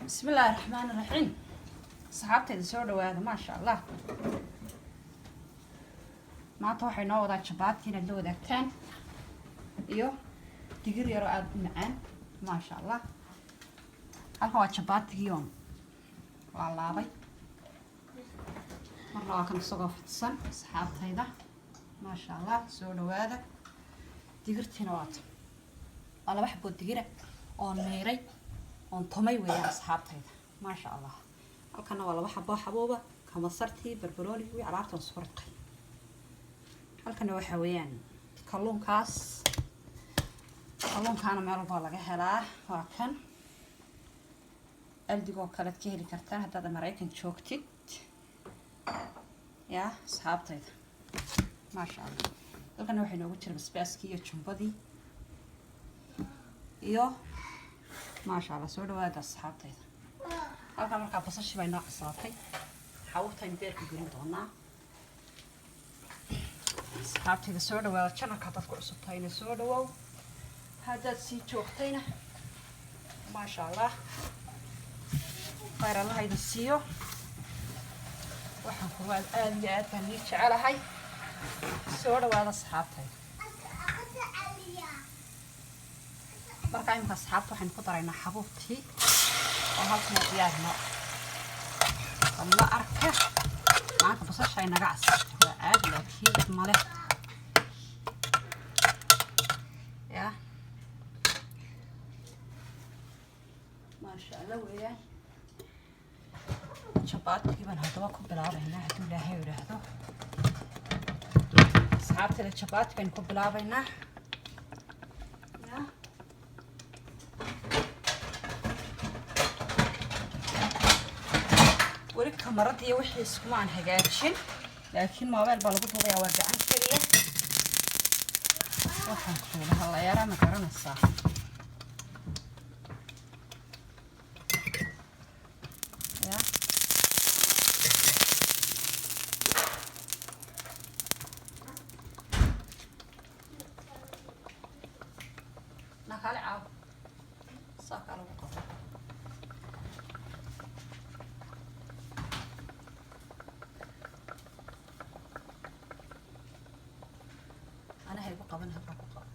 Bismillaahi raxmaani raxiim. Asxaabtayda, soo dhawaada. Maasha Allah, maanta waxay noo wadaa jabaati inaad la wadaagtaan iyo digir yaroo aada u macaan. Maasha Allah, halkan waa jabaatigii oon waa laabay, marna waa kan isagoo fidsan. Asxaabtayda, maasha Allah, soo dhawaada. Digirtiina waata, waa laba xabood digira oon miiray oon tumay weeyaan. Asxaabtayda, maasha Allah, halkana waa laba xaboo xabuuba, kamasartii, barbaroonigi, wii alaabtan isku ridqay. Halkana waxaa weeyaan kalluunkaas. Kalluunkaana meel walbaa laga helaa, waa kan Aldigoo kalead ka heli kartaan haddaad Maraykan joogtid. Yaa asxaabtayda, maasha Allah, halkana waxay noogu jira basbaaskii iyo jumbadii iyo maasha Allah. Soo dhawaada, asxaabtayda. Halkan markaa basashii bay noo casaatay, xawubtaynu beerka gelin doonaa. Asxaabtayda, soo dhawaada. Channelka haddaad ku cusub tahayna, soo dhawow. Haddaad sii joogtayna, maasha Allah, khayr Allaha idin siiyo. Waxaan kuwaad aada iyo aad baan nii jecelahay. Soo dhawaada, asxaabtayda. Markaa imika, asxaabta, waxaynu ku daraynaa xabuubtii oo halkana diyaarno la arka. Maanta basasha ay naga casatay waa caadi, laakiin male ya. Maasha Allah weeyaan. Jabaatigii baan haddaba ku bilaabaynaa, hadduu Ilaahay idhaahdo. Asxaabtayda, jabaati baynu ku bilaabaynaa ya. Weli kamaradii iyo wixii iskuma aan hagaajin, laakiin mobile baa lagu duubayaa, waa gacan keliya. Waxaan kuula halayaraa, ma garanaysaa ya? Nakale caaw saakaa lagu qabo. Anaha igu qaban, halkaa ku qabo.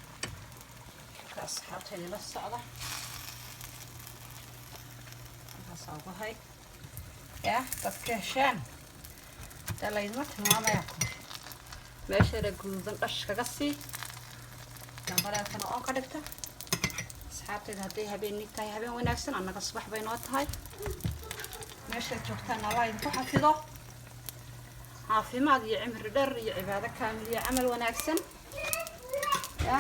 Marka, asxaabtayda, la socda. Halkaasaa ugu hay ya dadka heshaan dee laydima tilmaamaya. Ku meeshana guduudan dhash kaga sii dambaleelkana oon ka dhigta. Asxaabtayda, hadday habeen tahay, habeen wanaagsan. Annaga subax bay noo tahay. Meeshaad joogtaan Allah idinku xafido, caafimaad iyo cimri dheer iyo cibaado kaamil iyo camal wanaagsan ya.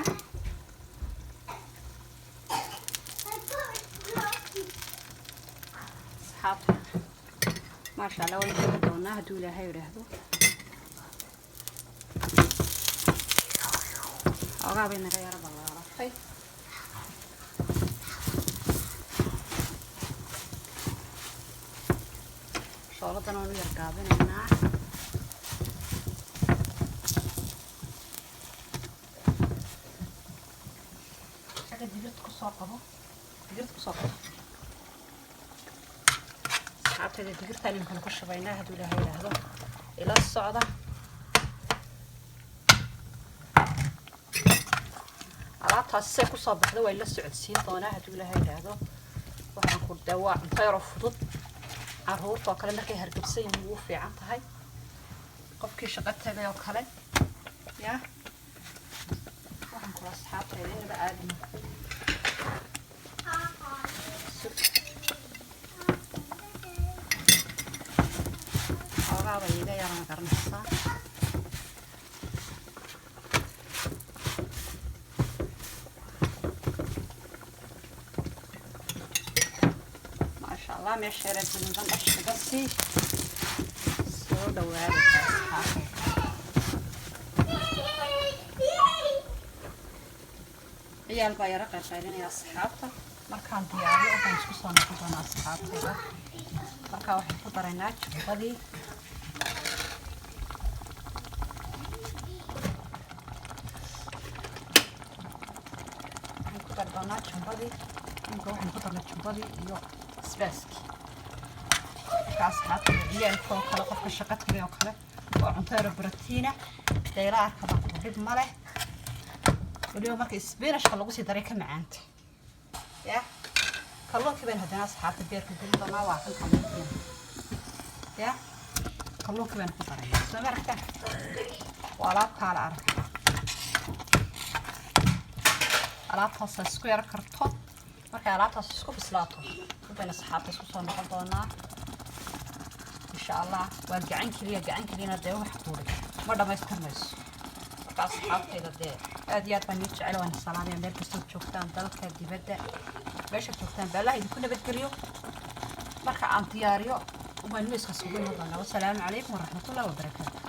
Asxaabtayda, maasha Allah, waan joogi doonaa hadduu Ilaahay idhaahdo. Xoogaa bay naga yaro ballaaratay. Shooladan waan u yar gaabinaynaa. Xagga digirta kusoo qabo, digirta kusoo qabo. Asxaabtayda, digirtaan imkana ku shubaynaa hadduu Ilaahay idhaahdo. Ila socda. Alaabtaas say kusoo baxda waa ila socodsiin doonaa hadduu Ilaahay idhaahdo. Waxaan ku dee waa cunto yaroo fudud. Caruurta oo kale markay hargabsan yihiin wuu fiican tahay, qofkii shaqo tagay oo kale ya. Waxaan kula, asxaabtayda, inaba aadama. Xoogaa bay iga yarana garanaysaa. Maasha Allah, meesha yara guduudan dhash kaga sii. Soo dhawaada, asxaabtayda. Ciyaal baa yara qaybqaybinaya, asxaabta. Markaan diyaariyo waxaan isku soo noqon doonaa, asxaabtayda. Markaa waxaan ku daraynaa jubbadii. Waxaan ku dari doonaa jubbadii. Imika waxaan ku darnay jubbadii iyo basbaaskii. Marka asxaabtayda, ciyaalka oo kale, qofka shaqo tagay oo kale, waa cunto yaro borotiina dayla arkaba ku dhib ma leh. Weliba marka isbiinashka lagu sii daray ka macaanta ya. Kalluunkii baynu haddana, asxaabta, beerka gelin doonaa. Waa kan kalluunkiina ya, kalluunkii baynu ku daraynaa. Soo ma aragtaa? Waa alaab kaala arag. Alaabtaas isku yar karto. Markay alaabtaas isku bislaato baynu, asxaabta, isku soo noqon doonaa, insha Allah. Waa gacan keliya, gacan keliyana dee wax kuuri ma dhamaystirmayso. Marka asxaabtayda, dee aad iyo aad baan nii jecel, waan salaamaya meel kastood joogtaan, dalka, dibadda, meeshaad joogtaan. Baallaha idinku nabadgeliyo. Marka aan diyaariyo waan miiska isugu iman doonaa. Wasalaamu calaykum waraxmatullahi wabarakaatu.